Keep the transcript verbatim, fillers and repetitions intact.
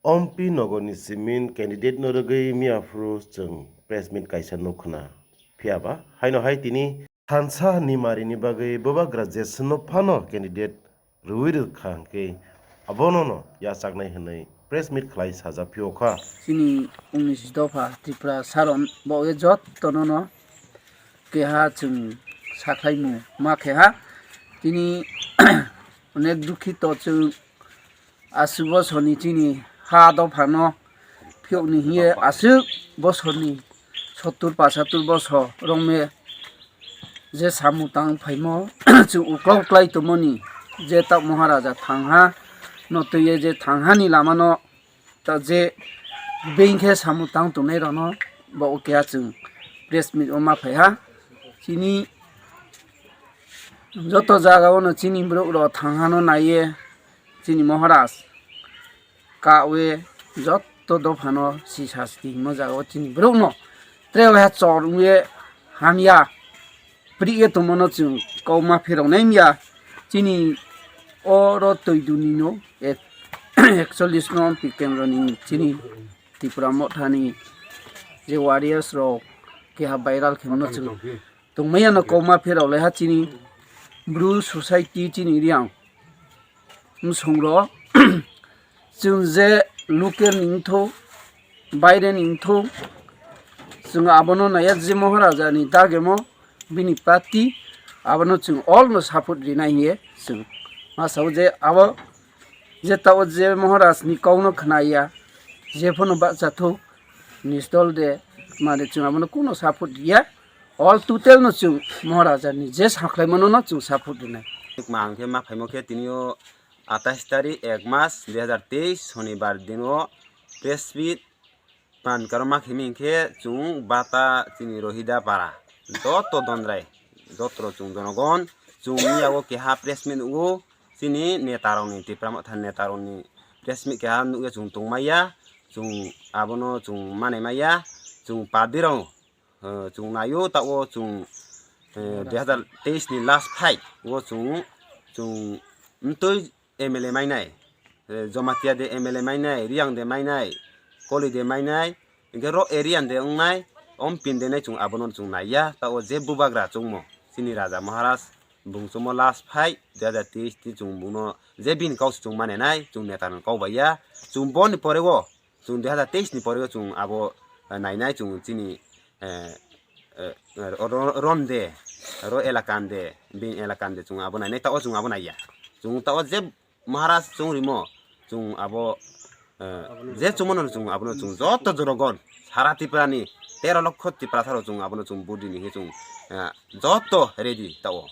Ompi nogorni simin candidate no rwgwi miyaphuru chwng press meet kaisa nuk khna. Phiyaba haino hai tini thansa ni marini bagwi bubagra jeswno phano candidate rwui rwkha hwnkhe abono no yachaknai hwnwi press meet khlai sajak phiyokha. Chini unis dopha Tripura saron bo jottono no keha chwng sakhlaimu ma kheha. Tini onek dukhito chwng aswk bosorni chini ha dophano phiyokni hiye aswk bosorni sottur pachattur bosor romwi je samung tang phaimo chwng uklok klai tongmani je tak Maharaja thangha no twiwi je thanghani lamano ta je bengkhe samung tang tongnai rokno bo keha chwng press meet o ma phaiha. Chini joto jaga o no chini borok rok thangha no naiye chini Maharaj kawe jotto dophano sisa siti himo jaga o chini borok no tre waiha chor wngwi hamya prik ye tongmano chwng kok ma phirok nai mya. Chini oro twi duni no ek-, ekchollish no pi kendro ni chini Tipra Mothani je warriors rok keha viral khe mano chwng tongmaya no kok ma phirok lai ha chini Bru society chini Riang bwsongrok chwng je local ni wngthok, baire ni wngthok, chwng abono naiya je Maharaja ni dagemo bini party abono chwng all no support rinai hiye chwng ma sao je abo je tao je Maharaj ni kok no khnaiya je phano bahcha thok ni stol de mane chwng abono kuno support riya. All total no chwng Maharaja ni je sakhlaimano no chwng support rinai. Ma hwnkhe ma phaimo khe tini o atais tarik ek mas dui hazar teis Sonibar din o press meet pan karo ma khimi hwnkhe chwng bata chini Rohida para joto dondrai joto rok chwng jonogon chwng miya o keha press meet nugo chini neta rok ni Tipra Motha neta rok ni press meet keha nugya chwng tongmaya chwng abono chwng manai maya chwng party rok eh, chwng naio ta o chwng eh, dui hazar teis ni last fight o chwng chwng mtwi M L A mainai eh, Jamatia de M L A mainai Riang de mainai Koli de mainai hwnkhe ro area de wngnai om pin de nai chwng abono chwng naiya ta o je bubagra chwngmo chini Raja Maharaj bung chwngmo last fight dui hazar teis ni chwng bungno je bini kau se chwng manenai chwng neta no kau baiya chwng boni pore o chwng dui hazar teis ni pore o chwng abo eh, nainai chwng chini eh, eh, ro- ron de ro elakan de bin elakan de chwng abo nainai ta o chwng abo naiya chwng ta o je Maharaj chwng rimo chwng abo eh, je chwngmano chwng abono chwng joto jorogon sara Tripura ni tero lokho Tiprasa rok chwng abono chwng budi ni chwng eh, joto ready ta o.